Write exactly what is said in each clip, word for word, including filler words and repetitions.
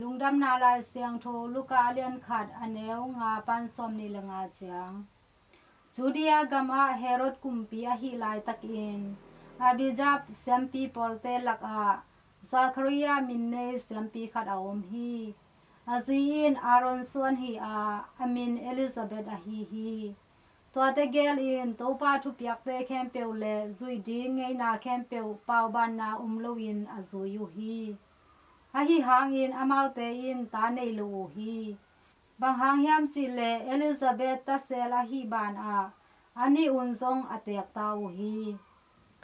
Lungdamna Lai Siangtho Luka a lian khat, a neu nga pan sawmnih le nga ciang. Judea gamah Herod kumpi ahih laitakin Abijah siampi pawlte lakah Zachariah min nei siampi khat a om hi. A zi in Aaron suan hi a, a min Elizabeth ahi hi. Tuate gel in Topa thupiakte khempeuh le zuih ding ngeina khempeuh paubanna um loin a zui uh hi. Ahi hangin amaute in ta nei lo uh hi. Bang hang hiam cihleh Elizabeth tasel ahih banah a nih un zong a teekta uh hi.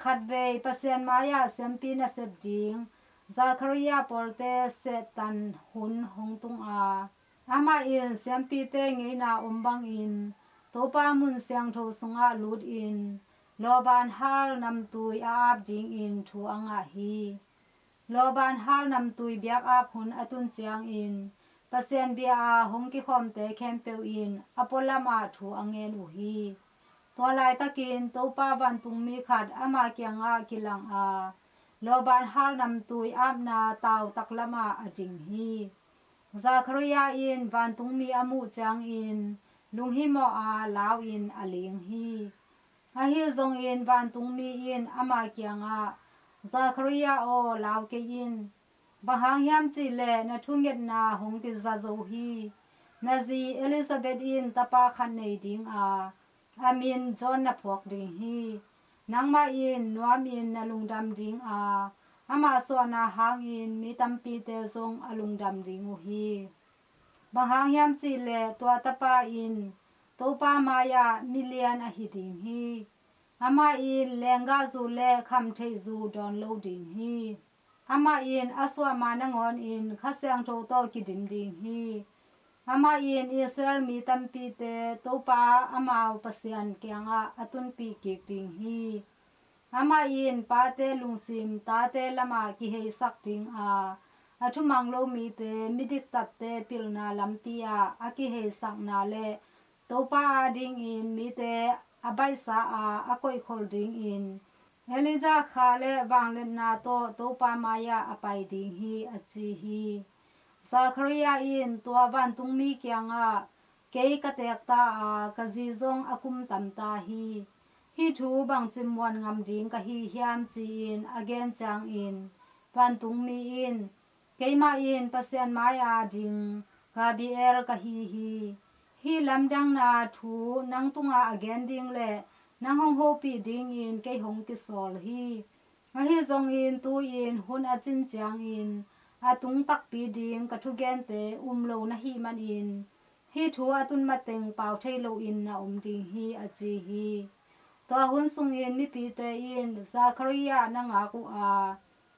Khatvei Pasian mai-ah siampi nasep ding Zachariah pawlte sehtan hun hong tung a, amah in siampite ngeina om bangin Topa mun siangtho sungah lutin lawban hal namtui a ap dingin thu a ngah hi. Lawban hal namtui biakap hun a tun ciangin Pasian bia-a hong kikhawmte khempeuh in a pualamah thu a ngen uh hi. Tua laitakin Topa vantungmi khat ama kiangah kilang a, lawban hal namtui apna tau taklamah a ding hi. Zachariah in vantungmi a muh ciangin lunghimawh a lau-in a ling hi. Ahi zongin vantungmi in ama kiangah, Zachariah aw, lau kei in. Bang hang hiam cihleh na thungetna hong kiza zo hi. Na zi Elizabeth in tapa khat nei ding a, a min John na phuak ding hi. Nangmah in nuamin na lungdam ding a, ama suahna hangin mi tampite zong a lungdam ding uh hi. Bang hang hiam cihleh tua tapa in Topa mai-ah milian ahi ding hi. Amah in lenggahzu le khamtheihzu dawn lo ding hi. Amah in a suahma nangawnin Kha Siangtho tawh kidim ding hi. Amah in Israel mi tampite Topa amau Pasian kiangah a tunpih kik ding hi. Amah in pate lungsim tate lamah kiheisak ding a, a thumang lo mite midiktatte pilna lampi-ah a kiheisakna le Topa adingin mite a baihsa a, a koihkhol dingin Elijah kha le vangliatna tawh Topa mai-ah a pai ding hi, a ci hi. Zachariah in tua vantungmi kiangah, kei ka teekta a, ka zi zong a kum tamta hi. Hih thu bangci muan ngam ding ka hi hiam, ci-in a gen ciangin vantungmi in, keimah in Pasian mai-a ding Gabriel ka hi hi. Hih lamdangna thu nang tungah a gen ding le nang hong hopih dingin kei hong kisawl hi. Ahi zongin tu-in hun a cin ciangin a tung takpi ding ka thugente um lo na hih manin hih thu a tun mateng pau thei loin na om ding hi, a ci hi. Tua hun sungin mipite in Zachariah na ngak uh a,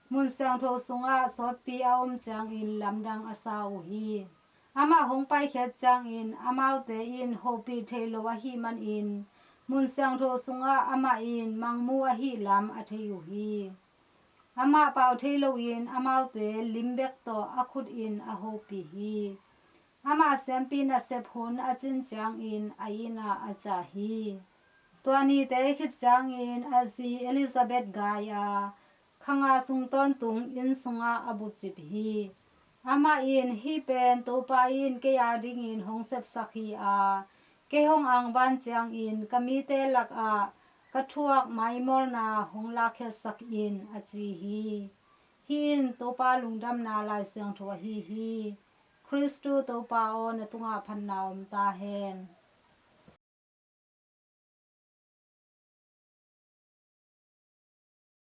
mun siangtho sungah sawtpi a om ciangin lamdang a sa uh hi. Amah hong paikhiat ciangin amaute in hopih thei lo ahih manin mun siangtho sungah amah in mangmu ahih lam a thei uh hi. Amah pau thei loin amaute lim bek tawh a khut in a hopih hi. Amah siampi nasep hun a cin ciangin a innah a ciah hi. Tua nite khit ciangin a zi Elizabeth gai a, kha nga sung tawntung inn sungah a bucip hi. Amah in, hih pen Topa in kei adingin hong sepsak hi a, kei hong angvan ciangin ka mite lakah ka thuak maimawlna hong lakkhiatsak in, a ci hi. Hih in Topa lungdamna Lai Siangtho ahi hi. Khristu Topa aw, na tungah phatna om ta hen.